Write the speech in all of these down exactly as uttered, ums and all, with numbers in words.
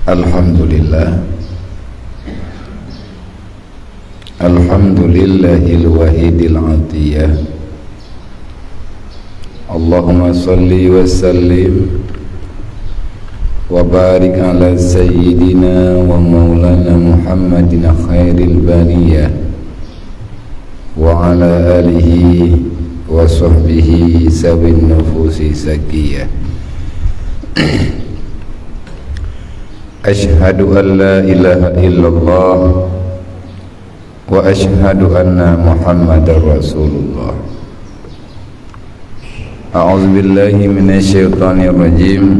Alhamdulillah. Alhamdulillahil wahidil atiyah. Allahumma salli wa sallim wa barik ala sayyidina wa maulana Muhammadin khairil bariyah wa ala alihi wa sahbihi sawin nufusi zakiyah. Asyhadu an la ilaha illallah wa asyhadu anna Muhammadar Rasulullah. A'udzubillahi minasyaitonirrajim.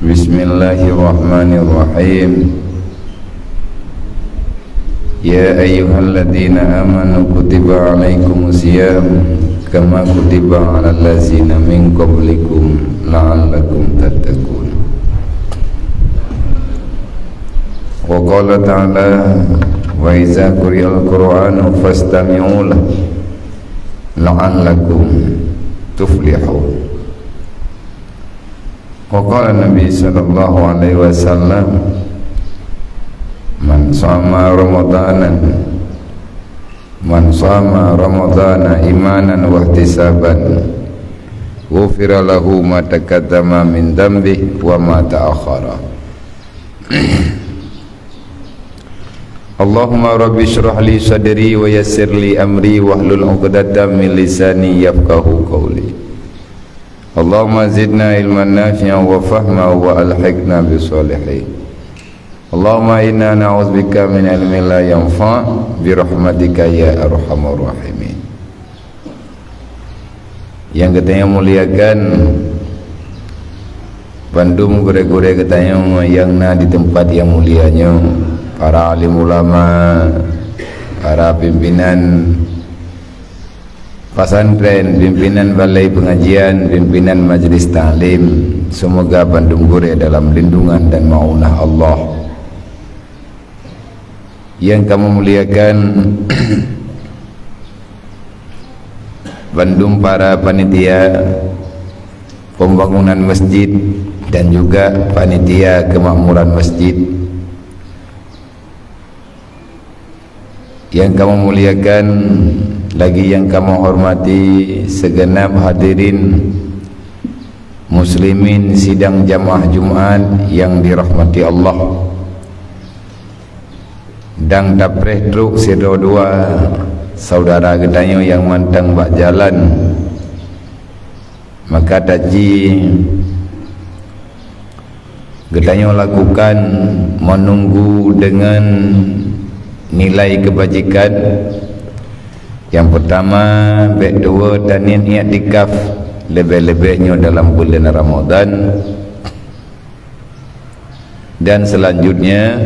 Bismillahirrahmanirrahim. Ya ayyuhalladzina amanu kutiba alaikumus siyam kama kutiba alal ladzina min qablikum la'allakum tattaqun. Wa qala ta'ala, wa iza quri'al Qur'anu fastami'u lahu la'allakum tuflihun. Wa qala Nabi sallallahu alaihi wasallam, man sama Ramadana, man sama Ramadana imanan wa ihtisaban, ghufira lahu ma taqaddama min dzambihi wa ma ta'akhkhara. Allahumma rabbi shrah li sadri wa yassir li amri wahlul 'uqdatam min lisani yafqahu qawli. Allahumma zidna ilman nafi'an wa fahma wa alhiqna bis salihin. Allahumma inna na'udzubika min ilmin la yanfa' bi rahmatika ya arhamar rahimin. Nyang geutanyoe muliakan, bandum gurée-gurée geutanyoe nyang na di teumpat nyang mulia nyoe, para alim ulama, para pimpinan pasantren, pimpinan balai pengajian, pimpinan majlis taklim, seumoga bandum gurée dalam lindungan dan maunah Allah. Nyang kamoe muliakan, bandum para panitia pembangunan masjid dan juga panitia kemakmuran masjid. Nyang kamoe muliakan, lagi nyang kamoe hormati segenap hadirin muslimin sidang jamaah Jumat nyang dirahmati Allah. Dan tapreh trok sidroe dua saudara geutanyoe nyang mantong bak jalan, maka taji geutanyoe lakukan meununggu deungon nilai keubajikan. Nyang peurtama, bék tuwoe taniet iktikaf, leubeh-leubeh nyoe dalam buleuen Ramadhan. Dan selanjutnya,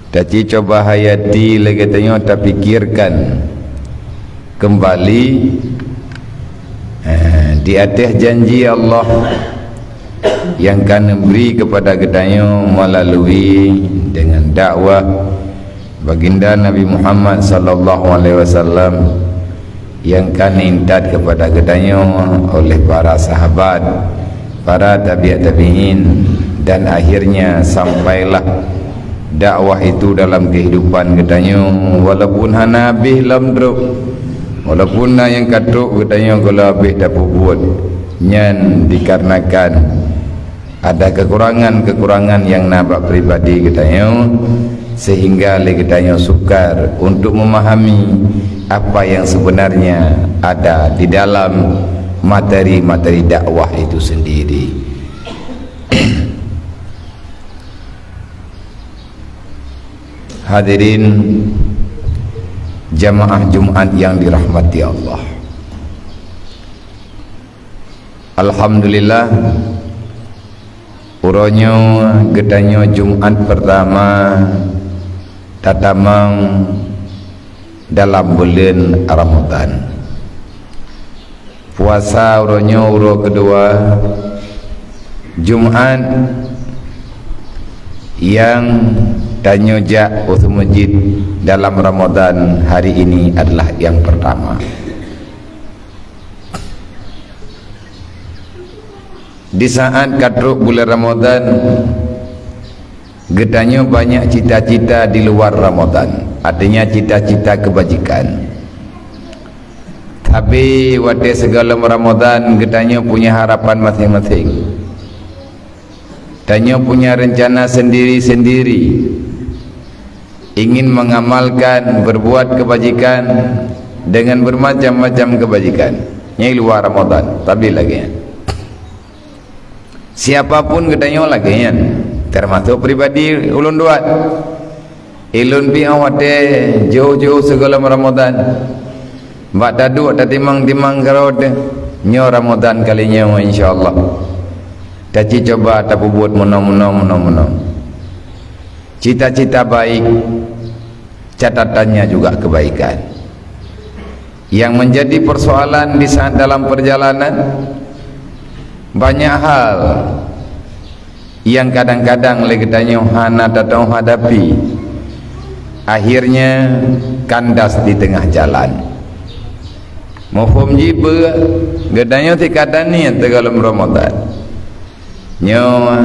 taci cuba hayati lagée tanyoe tapikirkan kembali, eh, di ateueh janji Allah nyang ka neubri keupada geutanyoe meulalu deungon dakwah Baginda Nabi Muhammad sallallahu alaihi wasallam nyang ka intat keupada geutanyoe oleh para sahabat, para tabi'ut tabi'in, dan akhirnya sampailah dakwah itu dalam kehidupan geutanyoe, walaupun hana habéh lom trok, walaupun na nyang ka trok geutanyoe gohlom habéh tapeubuet. Nyan dikarenakan ada kekurangan-kekurangan nyang na bak pribadi geutanyoe, sehingga lé geutanyoe sukar untuk memahami apa yang sebenarnya ada di dalam materi-materi dakwah itu sendiri. Hadirin jamaah Jumat yang dirahmati Allah. Alhamdulillah, uroe nyoe geutanyoe Jumat peurtama tatamong dalam buleuen Ramadhan. Puasa uroe nyoe uroe keudua, Jumat nyang tanyoe jak u meuseujid dalam Ramadhan hari ini adalah nyang peurtama. Di saat ka trok buleuen Ramadhan, Geutanyoe banyak cita-cita di luar Ramadan, artinya cita-cita kebajikan. Tapi watée sigohlom Ramadan, geutanyoe punya harapan masing-masing. Tanyoe punya rencana sendiri-sendiri. Ingin mengamalkan, berbuat kebajikan dengan bermacam-macam kebajikan. Nyang luar Ramadan, tapi lagée nyan. Siapapun geutanyoe lagée nyan, termasuk pribadi ulôn duat. Ilôn pih óh watée jôh-jôh sigohlom Ramadan. Bak taduek tatimang-timang keudroe teuh, nyoe Ramadan kali nyoe insya Allah. Taci cuba tapeubuet meunoe-meunoe, meunoe-meunoe. Cita-cita baik, catatannya juga kebaikan. Yang menjadi persoalan di saat dalam perjalanan, banyak hal yang kadang-kadang lé geutanyoe hana tatong hadapi, akhirnya kandas di tengah jalan. Muphom jih peue? Geutanyoe sikatan niet sigohlom Ramadan. Nyoe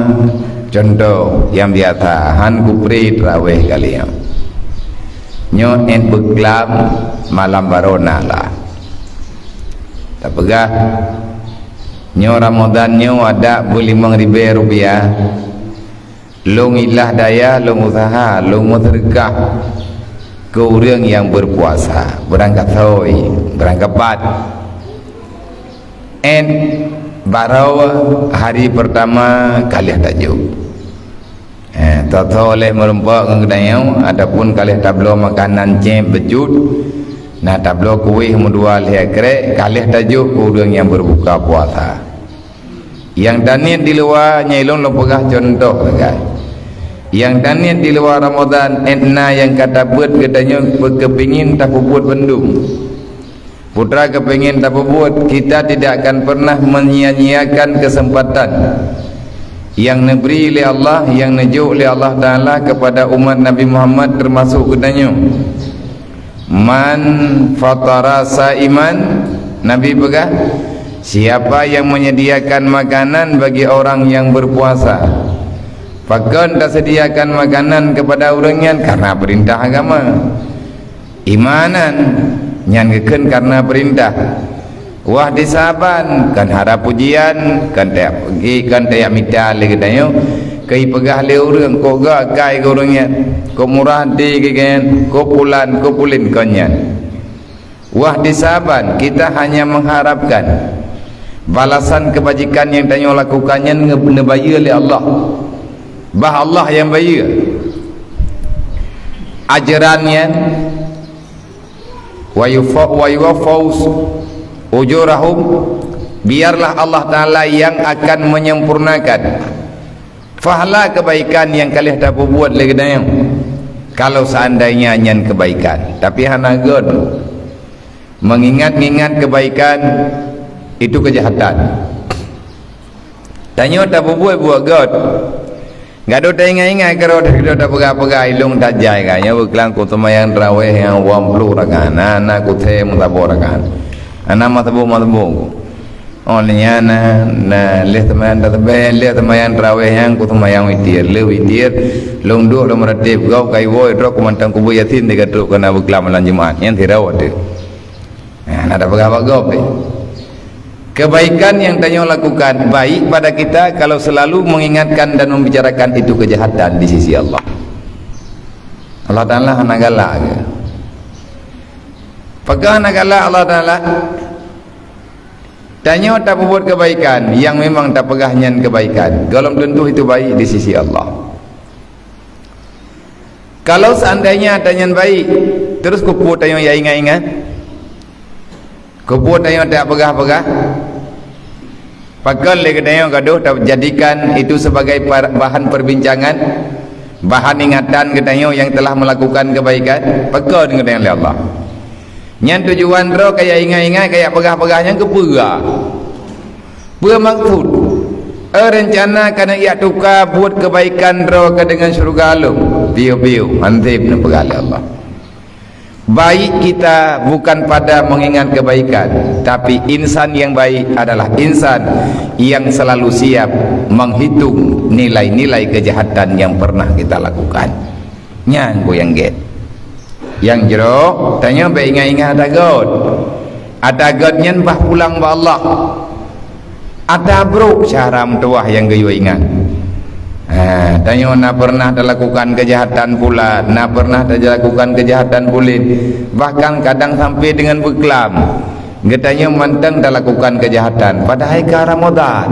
contoh nyang biasa, han kupré traweh kali nyoe. Nyoe ét beuklam malam baroe na lah. Tapeugah, nyoe Ramadan nyoe adak beulimong ribée rupiah. Lôn ilah daya, lôn usaha, lôn meuseudeukah keu ureuëng nyang beupuasa, beurangkat sôi, beurangkat pat. Ét baroe hari pertama ka lheueh tajok. Eh, tho-tho lheueh meurumpok ngon geutanyoe, ataupun ka lheueh tabloe makanan céb beujeuet, na tabloe kueh meudua lheueh krek, ka lheueh tajok keu ureuëng nyang beubuka puasa. Nyang taniet di luwa, nyan lôn lôn peugah contoh sagai. Nyang taniet di luwa Ramadan, ét na nyang ka tabeuet geutanyoe keupeungin tapeubuet bandum. Putra keupeungin tapeubuet, kita tidak akan pernah menyia-nyiakan kesempatan yang neubri lé Allah, yang neujok lé Allah Taala kepada umat Nabi Muhammad, termasuk geutanyoe. "Man fatara saiman," Nabi peugah, "siapa yang menyediakan makanan bagi orang yang berpuasa." Pakon tasediakan makanan kepada ureuëng nyan? Karena perintah agama. Imanan, nyan geukheun karena perintah. Wah di saban, kan hara pujian, kan tajak peugi, kan tajak mita lé geutanyoe, keu jipeugah lé ureuëng, kok gak kai keu ureuëng nyan, kok murah até keu geuhnyan, kok pulan, kok pulen kon nyan. Wah di saban, kita hanya mengharapkan balasan kebajikan nyang tanyoe lakukan nyan nge-, neubayeue lé Allah. Bah Allah nyang bayeue. Ajaran nyan, "Wa yufa-, wa yuwaffau ujurahum," biarlah Allah Taala yang akan menyempurnakan pahala kebaikan nyang ka lheueh tapeubuet lé geutanyoe, kalau seandainya nyan kebaikan. Tapi hana göt. Mengingat-ingat kebaikan, itu kejahatan. Tanyoe tapeubuet buet göt. Gadôh taingat-ingat keudroe, keudroe tapeugah-peugah ilong tajai ka. Nyoe beuklam ku seumayang tarawih nyang dua puluh rakaat. Na, na kusé meusaboh rakaat. Hana meusaboh-meusaboh ku. Oh, nyan na, na lheueh seumayang tasbih, lheueh seumayang tarawih nyang ku seumayang witir. Lheueh witir, lôn duek lôn meuratéb gob kayue woe droe ku mantong kubu Yasin tiga trok keu na beuklam malam Jumat. Nyan sidroe teuh. Nah, na tapeugah bak gob deh. Kebaikan yang tanyoe lakukan baik pada kita kalau selalu mengingatkan dan membicarakan itu kejahatan di sisi Allah. Allah Taala hana galak ke? Pakon hana galak Allah Taala? Tanyoe tapeubuet kebaikan yang memang tapeugah nyan kebaikan, golom tentu itu baik di sisi Allah. Kalau seandainya ata nyan baik, terus keupeue tanyoe ya ingat-ingat? Keupeue tanyoe tapeugah-peugah? Pakon lé geutanyoe gadôh tajadikan itu sebagai par-, bahan perbincangan, bahan ingatan geutanyoe yang telah melakukan kebaikan? Pakon geutanyoe lé Allah? Nyan tujuan droe kaya ingat-ingat, kaya peugah-peugah nyan keupeue? Peue maksud? Eh, rencana ka neujak tuka buet kebaikan droe keu deungon syeuruga lom. Piôh-piôh, han sép neupeugah lé Allah. Baik kita bukan pada mengingat kebaikan, tapi insan yang baik adalah insan yang selalu siap menghitung nilai-nilai kejahatan yang pernah kita lakukan. Nyan ku nyang gét. Nyang jroh, tanyoe bèk ingat-ingat ata göt. Ata göt nyan bah pulang bak Allah. Ata brôk cara meutuwah nyang geuyue ingat. Ha, tanyoe na pernah talakukan kejahatan pula, na pernah talakukan kejahatan buleuen, bahkan kadang sampai dengan beuklam. Geutanyoe mantong talakukan kejahatan, padahai ka Ramadan.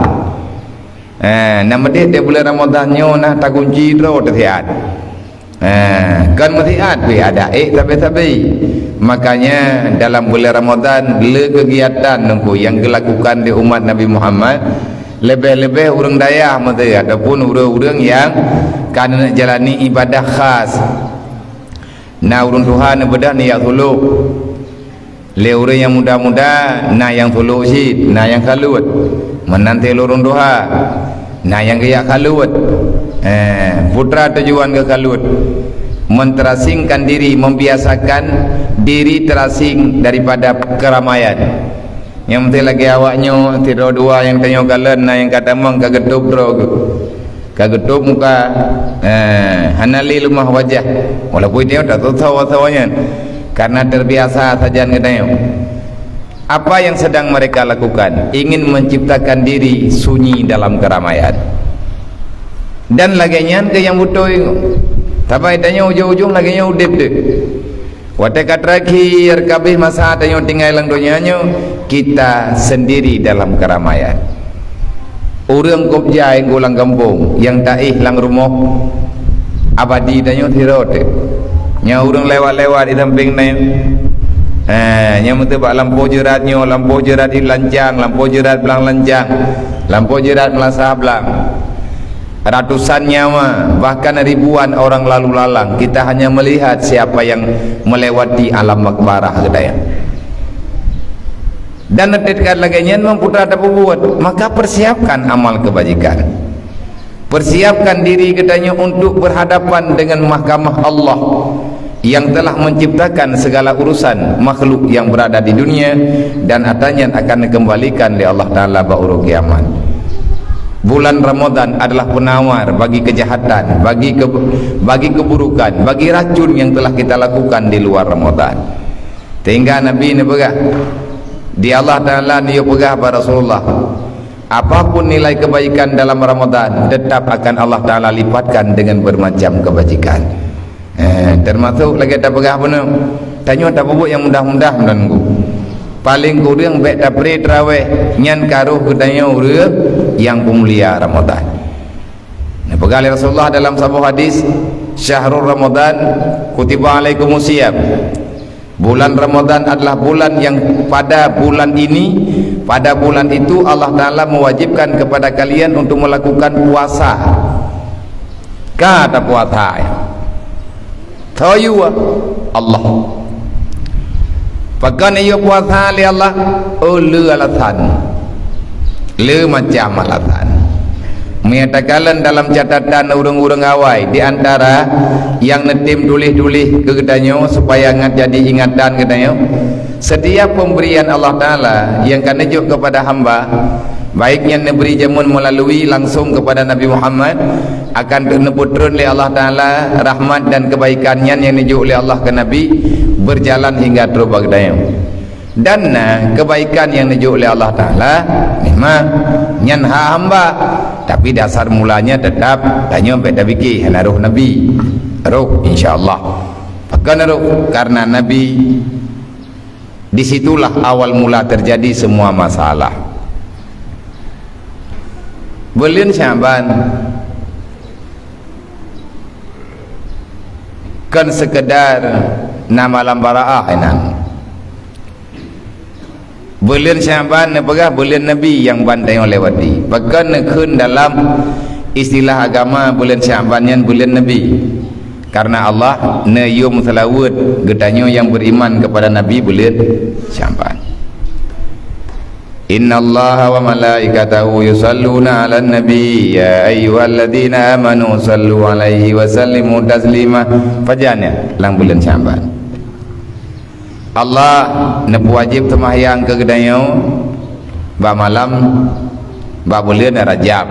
Ha, na meudeh di buleuen Ramadan nyoe na tagunci droe teusiat. Ha, kon meusiat pih adak ék sabe-sabe. Makanya dalam buleuen Ramadan le keugiatan nungku nyang geulakukan di umat Nabi Muhammad, leubeh-leubeh ureuëng dayah meusé ataupun ureuëng-ureuëng nyang ka neujalani ibadah khas. Na ureuëng tuha neubeudôh neujak sulôk. Lé ureuëng nyang muda-muda, na nyang sulôk cit, na nyang kaluet. Meunan cit lé ureuëng tuha, na nyang geujak kaluet. Eh, peue teuma tujuan geukaluet? Menterasingkan diri, membiasakan diri terasing daripada keramaian. Nyang meusé lagée awak nyoe, sidroe dua nyang tanyoe kalon, na nyang ka tamong ka geutôb droe geuh. Ka geutôb muka, eh, hana lé leumah wajah. Walaupun tanyoe tateutoe-toe nyan, karena terbiasa sajan geutanyoe. Apa yang sedang mereka lakukan? Ingin menciptakan diri sunyi dalam keramaian. Dan lagée nyan keuh nyang beutôi. Saban tanyoe ujong-ujong lagée nyoe udeb deuh. Watée ka terakhir kabeh masa tanyoe tinggai lam donya nyoe, kita sendiri dalam keramaian. Ureuëng kôb jai ngon lam gampông, nyang taéh lam rumoh, abadi tanyoe sidroe teuh. Nyoe ureuëng lewat-lewat di sampéng nyoe. Ha, nyang meuteubak lampôh jeurat nyoe, lampôh jeurat di lancang, lampôh jeurat blang lancang, lampôh jeurat meulasah blang. Ratusan nyawa, bahkan ribuan orang lalu lalang, kita hanya melihat siapa yang melewati alam makbarah geutanyoe. Dan ketika lagée nyan memputra tapeubuet, maka persiapkan amal kebajikan. Persiapkan diri geutanyoe untuk berhadapan dengan mahkamah Allah yang telah menciptakan segala urusan makhluk yang berada di dunia, dan ata nyan akan dikembalikan lé Allah Taala bak uroe kiamat. Bulan Ramadan adalah penawar bagi kejahatan, bagi ke-, bagi keburukan, bagi racun yang telah kita lakukan di luar Ramadan. Sehingga Nabi neupeugah, di Allah Taala neuyue peugah bak Rasulullah, apapun nilai kebaikan dalam Ramadan, tetap akan Allah Taala lipatkan dengan bermacam kebajikan. Eh, termasuk lagée tapeugah bunoe, tanyoe tapeubuet nyang mudah-mudah meunan ku. Paléng kureueng bék tapré teurawéh, nyan ka roh geutanyoe ureuëng nyang peumulia Ramadan. Neupeugah lé Rasulullah dalam saboh hadis, "Syahrul Ramadan kutiba alaikumus siyam." Bulan Ramadan adalah bulan yang pada bulan ini, pada bulan itu Allah Taala mewajibkan kepada kalian untuk melakukan puasa. Ka tapuasa, ya. Toh yue Allah. Pakon yue puasa lé Allah? Oh, le alasan. Le macam alasan. Meunyo takalon dalam catatan ureuëng-ureuëng awai, di antara nyang neutem tuléh-tuléh keu geutanyoe supaya ngat jadi ingatan geutanyoe, setiap pemberian Allah Taala nyang ka neujok kepada hamba, baik nyan neubri jameun meulalu langsung kepada Nabi Muhammad, akan neupeutreun lé Allah Taala rahmat dan kebaikan nyan nyang neujok lé Allah keu Nabi, berjalan hingga trok bak geutanyoe. Dan na kebaikan nyang neujok lé Allah Taala, memang nyan hak hamba, tapi dasar mulanya tetap tanyoe bék tabike hana roh Nabi. Roh, insya Allah. Pakon roh? Karena Nabi, di situlah awal mula terjadi semua masalah. Buleuen Syaban kon sekedar na malam baraah inan. Buleuen Syaban neupeugah buleuen Nabi nyang ban tanyoe lewati. Pakon neukheun dalam istilah agama buleuen Syaban nyan buleuen Nabi? Karena Allah neuyue meuseulaweuet geutanyoe nyang beriman kepada Nabi buleuen Syaban. "Innallaha wa malaikatahu yusalluna 'alan nabi, ya ayyuhalladzina amanu sallu 'alaihi wa sallimu taslima." Pajan nyan lam buleuen Syaban. Allah neupeuwajéb seumahyang keu geutanyoe bak malam bak buleuen Rajab.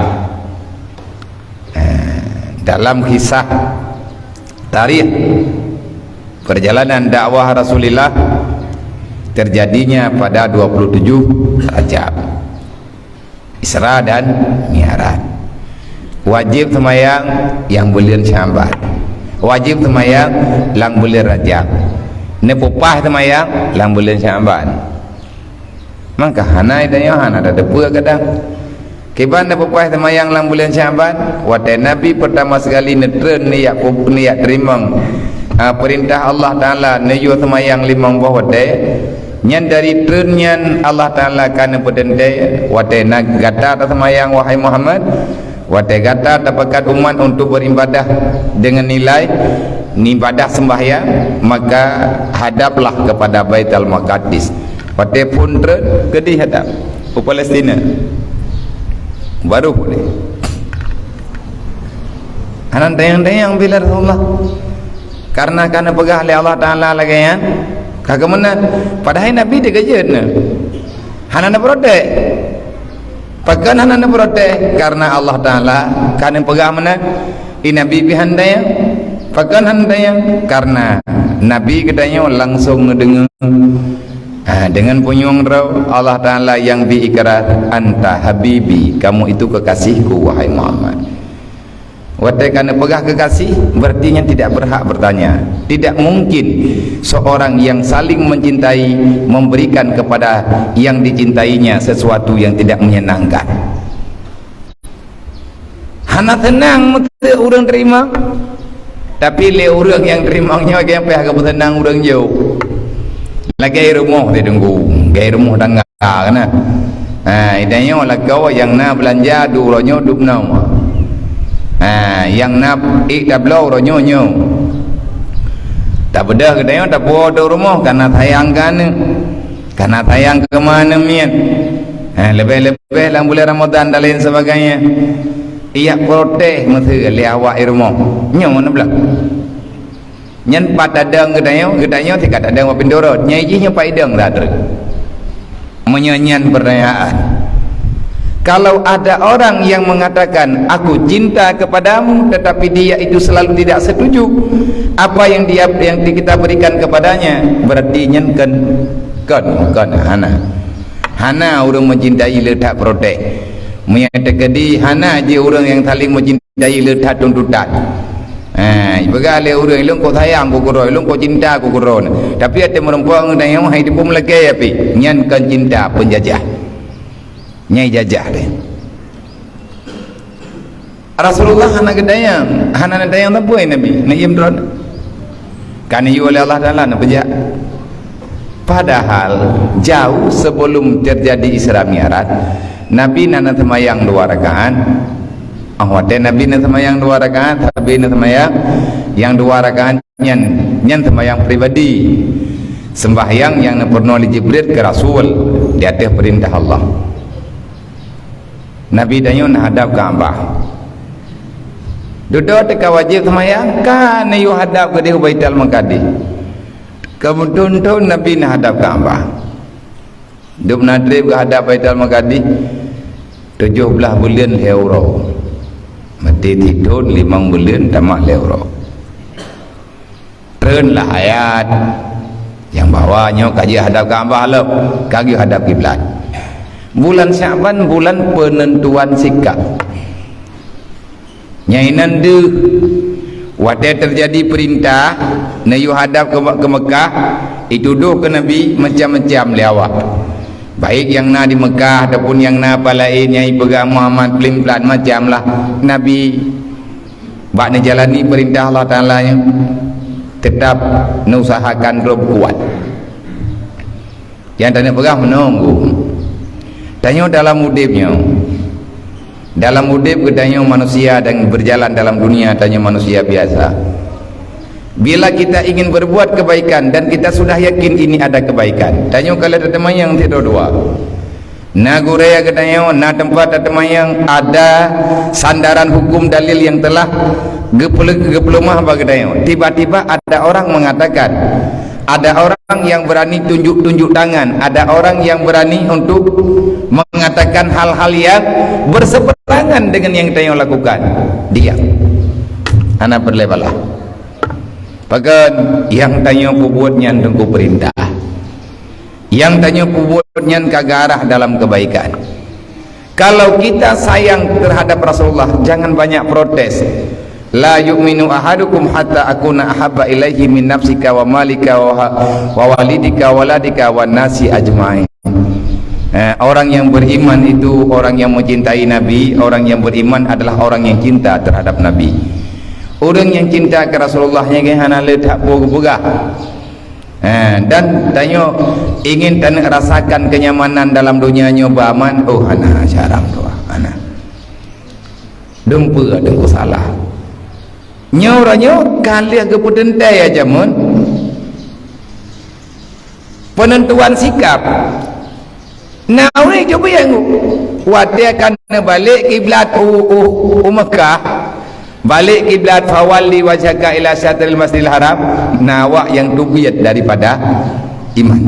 Eh, dalam kisah tarikh perjalanan dakwah Rasulullah, terjadinya pada dua puluh tujuh Rajab. Isra dan Mi'raj. Wajéb seumayang nyang buleuen Sya'ban. Wajéb seumayang lam buleuen Rajab. Neupeupah seumayang lam buleuen Sya'ban. Maka hana, tanyoe hana tateupeue kadang. Kiban neupeupah seumayang lam buleuen Sya'ban, watée Nabi peurtama sekali neutreun neujak pu-, neujak teurimong, a, peurintah Allah Taala neuyue seumayang limong boh watée, nyan dari treun nyan Allah Taala ka neupeuteuntée, watée na gata taseumayang, wahai Muhammad, watée gata tapakat umat untuk beribadah dengan nilai ibadah sembahyang, maka hadaplah kepada Baitul Maqdis. Watée phon treun, keudeh hadap u Palestina. Baru boleh. Hana tanyong-tanyong bila Rasulullah. Karena ka neupeugah lé Allah Taala lagée nyan, ka keumeunan. Padahai Nabi teukeujot na. Hana neuprotes. Pakon hana neuprotes? Karena Allah Taala ka neupeugah meunan. I Nabi pih hana tanyong. Pakon hana tanyong? Karena Nabi geutanyoe langsung neudeungoe. Ah, dengan punyueng droe, Allah Taala nyang bi ikrar, "Anta habibi, kamu itu kekasihku, wahai Muhammad." Watée ka neupeugah kekasih, berarti nyan tidak berhak bertanya. Tidak mungkin seorang yang saling mencintai memberikan kepada yang dicintainya sesuatu yang tidak menyenangkan. Hana seunang meuteuk ureuëng teurimong, tapi lé ureuëng nyang teurimong nyoe nyang payah geupeuseunang ureuëng jok. Lagée rumoh teudeunggu, lagée rumoh tangga. Ka na. Ha, i tanyoe lakoe nyang na beulanja duek uroe nyoe duek nyoe. Ha, nyang na ék tabloe uroe nyoe nyoe. Tabeudôh geutanyoe tapuwoe teuh rumoh, kana sayang keu aneuk. Kana sayang keu ma aneuk miet. Ha, leubeh-leubeh lam buleuen Ramadhan dan lain sebagainya. Ijak protes meuseu lé awak i rumoh. Nyoe meuneublang. Nyan pat tadong geutanyoe, geutanyoe sikat tadong bak pintoe rot. Nyai jih nyoe pat idong that treuk. Meunyoe nyan pertanyaan. Kalau ada orang yang mengatakan, "Aku cinta kepadamu," tetapi dia itu selalu tidak setuju apa yang dia, yang kita berikan kepadanya, berarti nyan kon, kon, kon, hana. Hana ureuëng mencintai le that protes. Meunyoe teukeudi hana jih ureuëng nyang saling mencintai. Dai le that tuntutan. Ha, ipeugah lé ureuëng, "Lôn kok sayang keu keudroe, lôn kok cinta keu keudroe." Tapi até meureumpok ngon tanyoe hai teupeu meulakée api. Nyan kon cinta, peunjajah. Nyai jajah deh. Rasulullah hana geutanyong, hana neutanyong sapeue Nabi, neuyue droe. Ka neuyue lé Allah Taala neupeujak. Padahal jauh sebelum terjadi Isra Mi'raj, Nabi na neuseumayang dua rakaat. Ah, watée Nabi neuseumayang dua rakaat, Nabi neuseumayang nyang dua rakaat nyan, nyan seumayang pribadi. Sembahyang nyang neupeurunoe lé Jibril keu Rasul di ateueh peurintah Allah. Nabi tanyoe na hadab Ka'bah. Dudoe teuka wajéb seumayang, ka neuyue hadab keudeh u Baitul Maqdis. Ka meuthon-thon Nabi na hadab Ka'bah. Dub na treb geuhadab Baitul Maqdis tujoh blaih buleuen lhée uroe. Meuti sithon limong buleuen tamah lhée uroe. Treun lah ayat nyang bahwa nyoe ka jeuet hadab Ka'bah lom, ka geuhadab kiblat. Bulan Sya'ban bulan penentuan sikap. Nyang inan deuh, watée teujadi peurintah neuyue hadab keu, keu Meukah, jitudôh keu Nabi macam-macam lé awak. Baik nyang na di Meukah ataupun nyang na pat laén nyang jipeugah Muhammad, plim-plat macam lah Nabi. Bak neujalani peurintah Allah Taala nyan, teutab neuusahakan droe beukuat. Nyang tanyoe peugah meununggu. Tanyoe dalam udeb nyoe. Dalam udeb geutanyoe manusia dan berjalan dalam dunia tanyoe manusia biasa. Bila kita ingin berbuat kebaikan dan kita sudah yakin ini ada kebaikan, tanyoe ka lheueh tateumayang sidroe-droe. Na gurée geutanyoe, na teumpat tateumayang, ada sandaran hukum dalil yang telah geupeu-, geupeuleumah bak geutanyoe. Tiba-tiba ada orang mengatakan, Ada orang yang berani tunjuk-tunjuk tangan, ada orang yang berani untuk mengatakan hal-hal yang berseberangan dengan yang tanyoe lakukan. Diam. Hana peureulée balah. Pakon nyang tanyoe peubuet nyan teungku peurintah. Nyang tanyoe peubuet nyan ka geuarah dalam kebaikan. Kalau kita sayang terhadap Rasulullah, jangan banyak protes. "La yu'minu ahadukum hatta akuna ahabba ilaihi min nafsika wa malika wa, wa walidika wa waladika wa nasi ajmain." Eh, orang yang beriman itu orang yang mencintai Nabi, orang yang beriman adalah orang yang cinta terhadap Nabi. Orang yang cinta ke Rasulullah nyan hana le that peue geupeugah. Eh, dan tanyoe ingin taneuk rasakan kenyamanan dalam dunia nyoe beuaman, oh hana, syaram tu, hana. Dumpeue teungku salah. Nyoe uroe nyoe ka lheueh geupeuteuntée ya jameun. Penentuan sikap. Na ureuëng cuba nyang watée ka neubalek kiblat u, u, u Mekah, balek kiblat fawalli wajhaka ila syatril Masjidil Haram, na awak nyang teubiet daripada iman.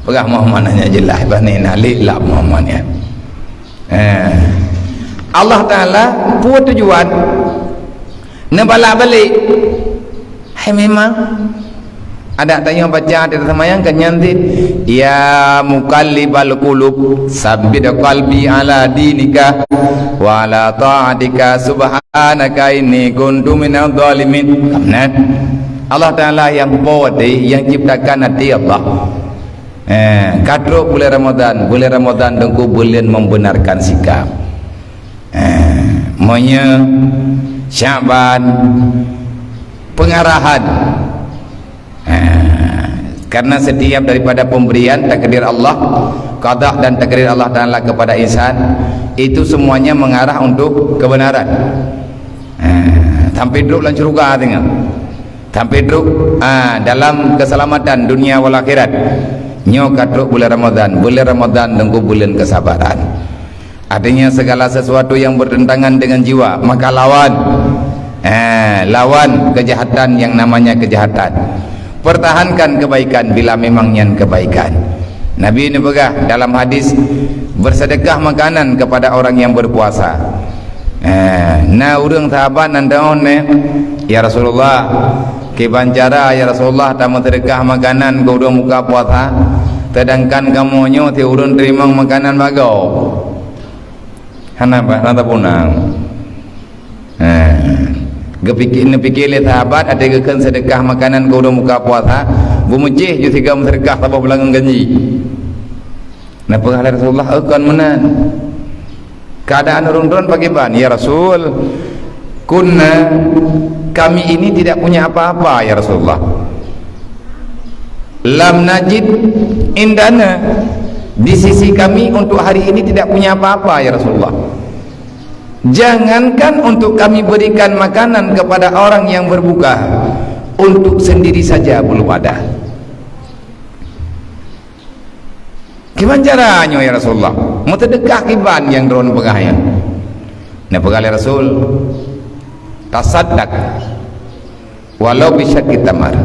Peugah Muhammad hanya jeulaih bani nalik lap Muhammad nyan. Eh. Allah Taala peue tujuan neubalak balik? Hai memang adak tanyoe baca di semayang kan nyan cit, "Ya muqallibal qulub, sabbit qalbi ala dinika wa ala ta'atika, subhanaka inni kuntu minadh dhalimin." Kan nyan. Allah Taala nyang po até, nyang ciptakan até Allah. Eh, ka trok buleuen Ramadan, buleuen Ramadan teungku buleuen membenarkan sikap. Eh, meunyoe Syaban pengarahan. Eh, karena setiap daripada pemberian takdir Allah, qada dan takdir Allah Taala kepada insan, itu semuanya mengarah untuk kebenaran. Eh, sampai trok lam syurga tengok. Sampai trok, ah, dalam keselamatan dunia wal akhirat. Nyoe ka trok buleuen Ramadan, buleuen Ramadan teungku buleuen kesabaran. Artinya segala sesuatu yang bertentangan dengan jiwa, maka lawan. Eh, lawan kejahatan yang namanya kejahatan. Pertahankan kebaikan bila memang nyan kebaikan. Nabi neupeugah dalam hadis, "Bersedekah makanan kepada orang yang berpuasa." Eh, na ureuëng sahabat nan teuhon nyan, "Ya Rasulullah, kiban cara ya Rasulullah tameuseudeukah makanan keu ureuëng buka puasa, sedangkan kamoe nyoe si ureuëng teurimong makanan bagoe?" Hana ba-, hana tapeunang. Eh, geupike-, neupike lé sahabat até geukheun seudeukah makanan keu ureuëng buka puasa, beumeucéh ju sigoe meuseudeukah saboh beulangeuen ganji. Neupeugah lé Rasulullah, "Oh, kon meunan. Keuadaan ureuëng droen pakriban?" "Ya Rasul, kunna, kami ini tidak punya apa-apa, ya Rasulullah. Lam najid indana, di sisi kami untuk hari ini tidak punya apa-apa, ya Rasulullah. Jangankan untuk kami berikan makanan kepada orang yang berbuka, untuk sendiri saja belum ada." "Kiban cara nyoe, ya Rasulullah? Meuseudeukah kiban nyang droen peugah nyan?" Neupeugah lé Rasul, "Tasaddaq walau bisyaqqi tamar."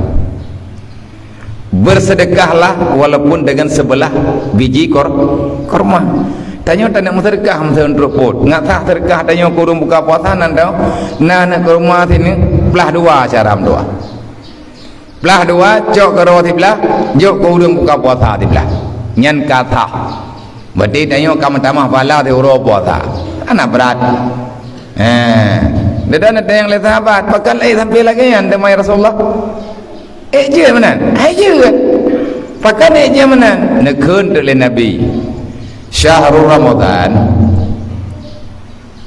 Berseudeukahlah walaupun dengan sebelah biji kor-, korma. Tanyoe taneuk meuseudeukah meuseuen trok pot. Ngat sah seudeukah tanyoe keu ureuëng buka puasa nan tao, na aneuk korma sineuk blah dua cara meudoa. Blah dua, cok keudroe siblah, jok keu ureuëng buka puasa siblah. Nyan ka sah. Berarti tanyoe ka meutamah pahala siuroe puasa. Hana brat. Eh, dedan ada nyang lé sahabat, "Pakon ék sampai lagée nyan teuma, ya Rasulullah? Ék jeuet meunan?" "Ék jeuet." "Pakon ék jeuet meunan?" Neukheun teuk lé Nabi, "Syahrul Ramadan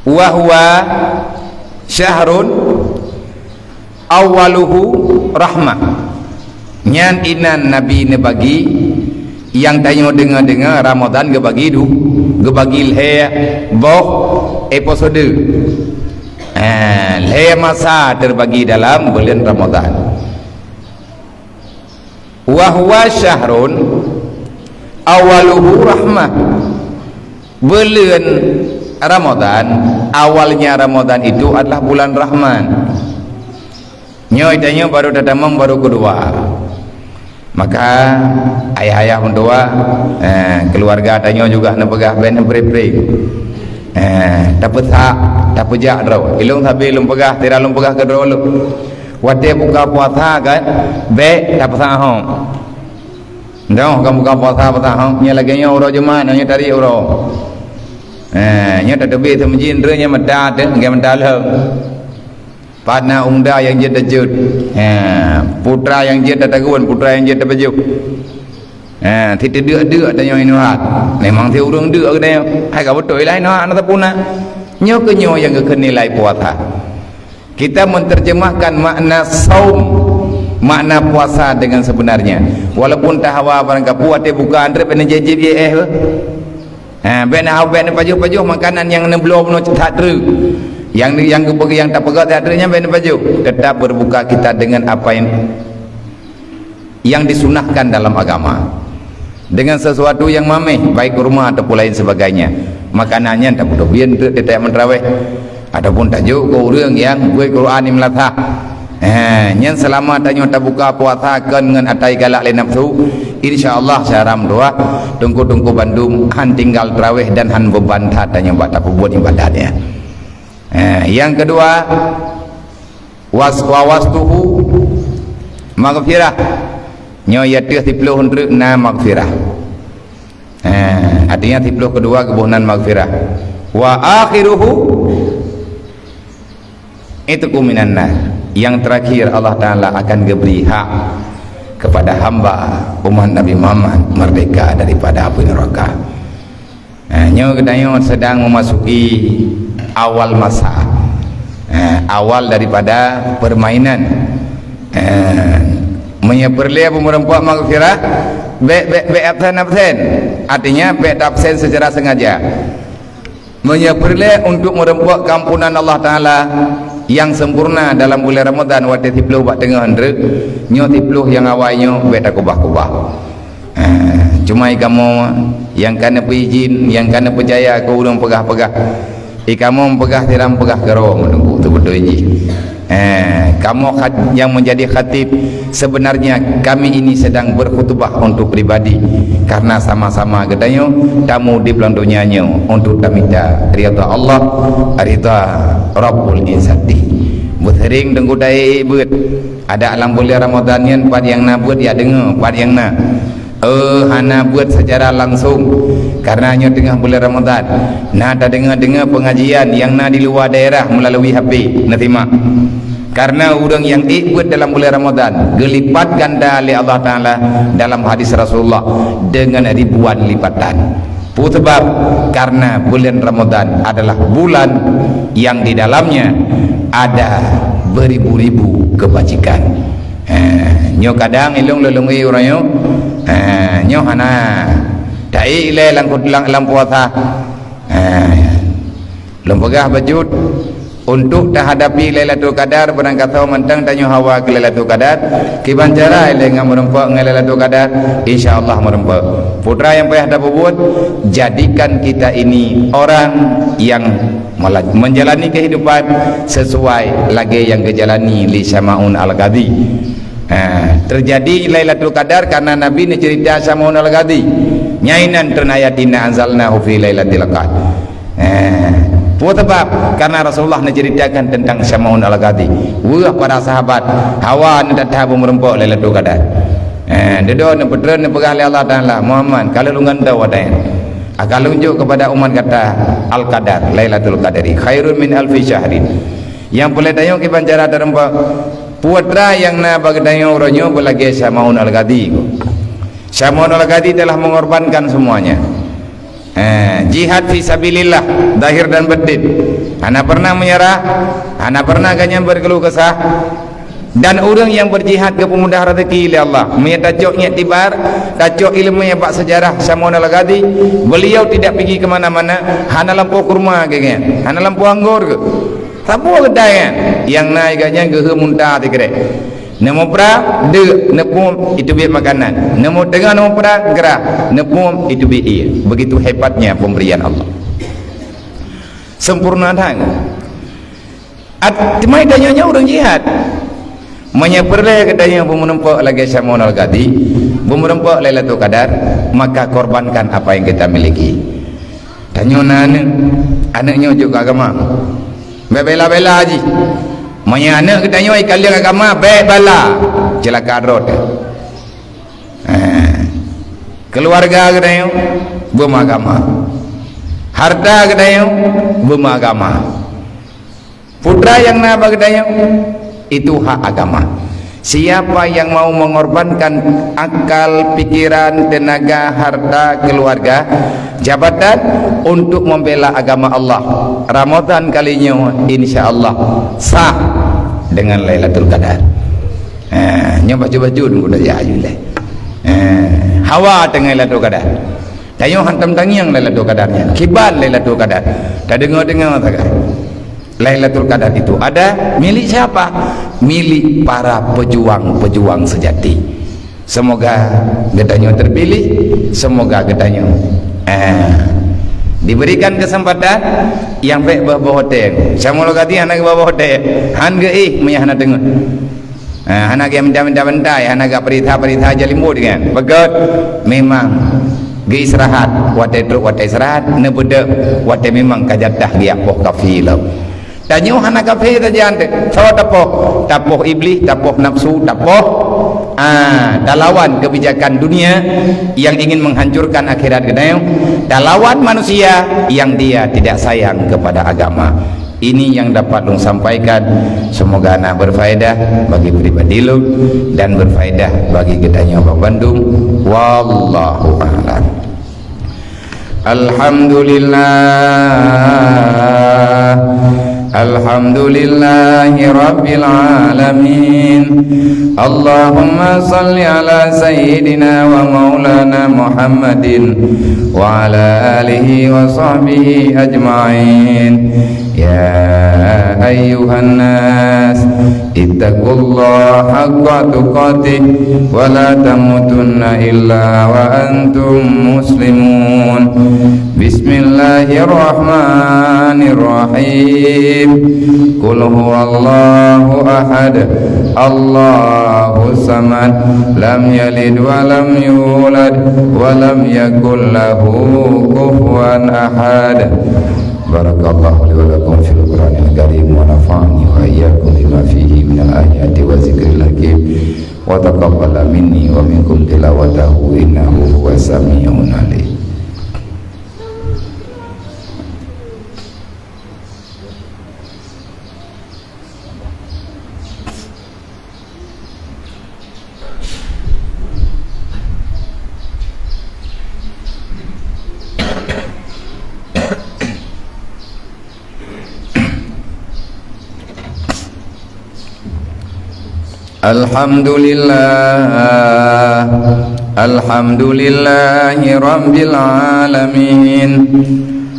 wa huwa syahrun awwaluhu rahmah." Nyan inan Nabi neubagi, nyang tanyoe deungoe-deungoe Ramadan geubagi du-, geubagi lhée boh episode. Eh, lhée masa teubagi dalam buleuen Ramadan. "Wa huwa syahrun awwaluhu rahmah." Buleuen Ramadan, awalnya Ramadan itu adalah bulan Rahman. Nyoe tanyoe baru tatamong baru keudua. Maka ayah-ayah meutuah, eh, keuluwarga tanyoe juga neupeugah bèk neupreh-preh. Eh, tapeusak, tapeujak droe. Ilôn sabe lôn peugah, sira lôn peugah keu droe lôn. Watèe buka puasa kan, bèk tapeusak hom. Nyoe kan buka puasa, peusak hom. Nyoe lagèe nyoe uroe Jumat, nyoe tarék uroe. Eh, nyoe tateubiet seumeujin, droe nyoe meuda teuh, lagèe meuda lheueh. Pat na unda nyang jeuet tajeuet. Ha, putra nyang jeuet tatagun, putra nyang jeuet tapajoh. Ha, si teudeuk-deuk tanyoe inoe hat. Memang si ureueng deuk geutanyoe. Hai ka beutôi lah inoe hat na sapeue na. Nyoe keuh nyoe nyang geukheun nilai puasa. Kita menterjemahkan makna saum, makna puasa dengan sebenarnya. Walaupun tahawa barang kapeue watèe buka, andeuet pih neujanji bie éh. Ha, bèk na, bèk neupajoh-pajoh makanan nyang neubloe bunoe that treuk. Nyang, nyang geupeugah, nyang tapeugah that treuk nyan bèk neupajoh. Tetap berbuka kita dengan apa yang, yang disunahkan dalam agama. Dengan sesuatu yang mameh, baik kurma ataupun lain sebagainya. Makanan nyan tapeudobien treuk teutab meuteraweh. Ataupun tajok keu ureueng nyang beuet Quran di meulasah. Eh, nyan seulama tanyoe tabuka puasa kon ngon ata galak lé nafsu, insya Allah syara meutuah, teungku-teungku bandum han tinggal teurawéh dan han beuban that tanyoe bak tapeubuet ibadat nyan. Eh, nyang keudua, was-, wa wastuhu maghfirah. Nyoe i ateueh siploh treuk na maghfirah. Eh, artinya siploh keudua geuboh nan maghfirah. Wa akhiruhu itqu minan nar. Yang terakhir, Allah Ta'ala akan geubri hak kepada hamba umat Nabi Muhammad merdeka daripada api neraka. Eh, nyoe geutanyoe sedang memasuki awal masa. Eh, awal daripada permainan. Eh, meunyoe peureulèe beumeurumpok maghfirah, bèk, bèk, bèk absen-absen. Artinya, bèk absen secara sengaja. Meunyoe peureulèe untuk meureumpok keampunan Allah Ta'ala yang sempurna dalam bulan Ramadan watèe siploh bak teungoh treuk, nyoe siploh nyang awai nyoe bèk takubah-kubah. Eh, cuma i kamoe nyang ka neupeuijin, nyang ka neupeucaya keu ureueng peugah-peugah. I kamoe peugah sira peugah keudroe meununggu teubeutôi jih. Eh, kamoe khat-, yang menjadi khatib, sebenarnya kami ini sedang berkhutbah untuk pribadi, karena sama-sama geutanyoe tamu di blang donya nyoe untuk tamita ridha Allah, ridha Rabbul Izzati. Beuseuring teungku taék beuet. Adak lam buleuen Ramadhan nyan pat nyang na beuet ya deungoe, pat nyang na. Eh, hana beuet secara langsung, karena nyoe teungoh buleuen Ramadhan. Na tadeungoe-deungoe pengajian nyang na di luwa daerah meulalu H P, na simak. Karena ureueng nyang ék beuet dalam buleuen Ramadhan, geulipat ganda lé Allah Ta'ala dalam hadis Rasulullah deungon ribuan lipatan. Peue sabab? Karena bulan Ramadan adalah bulan yang di dalamnya ada beribu-ribu kebajikan. Eh, nyoe kadang ilong lolong urang nyoe. Eh, nyoe hana. Taék ilée lam, lam, lam puasa. Eh, Lôn peugah bacut, untuk tahadapi Lailatul Qadar, beurangkasoe mantong tanyoe hawa keu Lailatul Qadar, kiban cara ilée ngon meureumpok ngon Lailatul Qadar, insya Allah meureumpok. Putra nyang payah tapeubuet, jadikan kita ini orang yang mela-, menjalani kehidupan sesuai lagée nyang geujalani lé Syama'un Al-Ghazali. Ha, teujadi Lailatul Qadar karena Nabi neuceurita Syama'un Al-Ghazali. Nyan inan treun ayat, "Inna anzalnahu fi lailatul qadr." Eh, peue sabab? Karena Rasulullah neuceuritakan teuntang Syama'un Al-Ghazali. Weueh para sahabat, hawa neutata beumeureumpok Lailatul Qadar. Eh, dudoe neupeutreun neupeugah lé Allah Ta'ala, "Muhammad, ka lôn gantoe watée. Akan lôn jok kepada umat gata Al-Qadar, Lailatul Qadri, khairun min alfi syahrin." Nyang peureulée tanyoe kiban cara tareumpa, putra nyang na bak geutanyoe uroe nyoe beulagée Syama'un Al-Ghazali. Syama'un Al-Ghazali telah mengorbankan semuanya. Eh, jihad fi sabilillah, zahir dan batin. Hana pernah menyerah, hana pernah gobnyan berkeluh kesah. Dan ureuëng nyang berjihad geupeumudah rezeki lé Allah. Meunyoe tacok ngiek tibar, tacok iéleumé bak seujarah Syama'un Al-Ghazali, beliau tidak pigi ke mana-mana, hana lampôh kurma geuh, hana lampôh anggor geuh. Saboh geutanyoe nyang na iga nyan geuheumunta sikrek. Neumupra, deuk, neupum, iteubiet makanan. Neumuteungoh neumupra, grah, neupum, iteubiet ié. Begitu hebatnya pemberian Allah. Sempurna that. At-, teuma tanyoe nyoe ureuëng jihad. Meunyoe peureulée geutanyoe beumeurumpok lagée Syama'un Al-Ghadi, beumeurumpok Lailatul Qadar, maka korbankan apa yang kita miliki. Tanyoe na aneuëk, aneuëk nyoe jok keu agama. Bék bela-bela jih. Meunyoe aneuëk geutanyoe ikaleng agama, bék bala, ceulaka droe teuh. Eh, keuluwarga geutanyoe beumeuagama. Hareuta geutanyoe beumeuagama. Putra nyang na bak geutanyoe, itu hak agama. Siapa yang mau mengorbankan akal, pikiran, tenaga, harta, keluarga, jabatan untuk membela agama Allah, Ramadan kali nyoe insya Allah sah dengan Lailatul Qadar. Ha, nyoe baju-baju nunggu dah jahayun leh. Ha, hawa tengah Lailatul Qadar. Tanyoe hantom tangieng Lailatul Qadar nyan. Kiban Lailatul Qadar. Tadeungoe-deungoe sagai. Lailatul Qadar itu ada milik siapa? Milik para pejuang-pejuang sejati. Semoga geutanyoe terpilih, semoga geutanyoe, eh, diberikan kesempatan nyang bék boh-boh hotel. Syama'ul Ghadi hana geuboh-boh hotel, han geuéh meunyo hana teungeut. Eh, hana geuminta-minta bantai, hana geuperintah-perintah jalimbot kan. Beugét, memang geuistirahat, watée trok watée istirahat, neubeudôh watée memang ka jatah geuyak poh kafé lom. Tanyoe hana kafé sajan teuh. Soe tapoh? Tapoh iblih, tapoh nafsu, tapoh, ah, talawan kebijakan dunia yang ingin menghancurkan akhirat geutanyoe, talawan manusia yang dia tidak sayang kepada agama. Ini yang dapat lôn sampaikan. Semoga na berfaedah bagi pribadi lôn dan berfaedah bagi geutanyoe bandum. Wallahu a'lam. Alhamdulillah. Alhamdulillahi rabbil alamin. Allahumma salli ala sayyidina wa maulana Muhammadin wa ala alihi wa sahbihi ajma'in. Ya ayyuhan nas, ittaqullaha haqqa tuqatih wa la tamutunna illa wa antum muslimun. Bismillahirrahmanirrahim. Qul huwallahu ahad, Allahus samad, lam yalid wa lam yulad, wa lam yakul lahu kufuwan ahad. Barakallahu li wa lakum fil Qur'anil Karim wa nafa'ani wa iyyakum bima fihi minal ayati wa zikril hakim wa taqabbala minni wa minkum tilawatahu innahu huwas sami'un alim. Alhamdulillah. Alhamdulillahi rabbil alamin.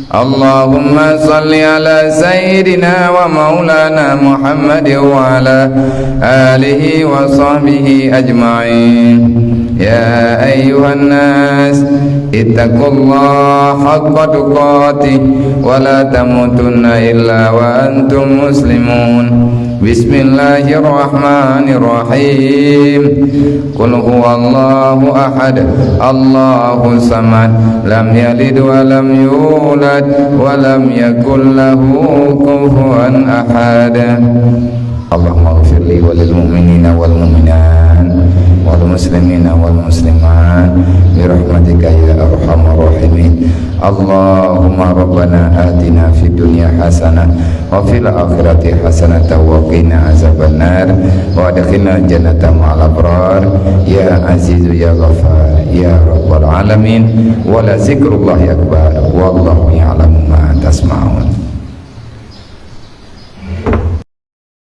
Allahumma salli ala sayyidina wa maulana Muhammad wa ala alihi wa sahbihi ajma'in. Ya ayyuhan nas, ittaqullaha haqqa tuqatih wa la tamutunna illa wa antum muslimun. Bismillahirrahmanirrahim. Qul huwallahu ahad, Allahus samad, lam yalid wa lam yulad, wa lam yakul lahu kufuwan ahad. Allahumma ighfir li wa lil mu'minina wal mu'minat, wal muslimina wal muslimat, bi rahmatika ya arhamar rahimin. Allahumma rabbana atina fid dunya hasanah wa fil akhirati hasanatan wa qina azabannar, wa adkhilnal jannata ma'al abrar, ya azizu ya ghaffar ya rabbal alamin. Wa la zikrullahi akbar, wallahu ya'lam.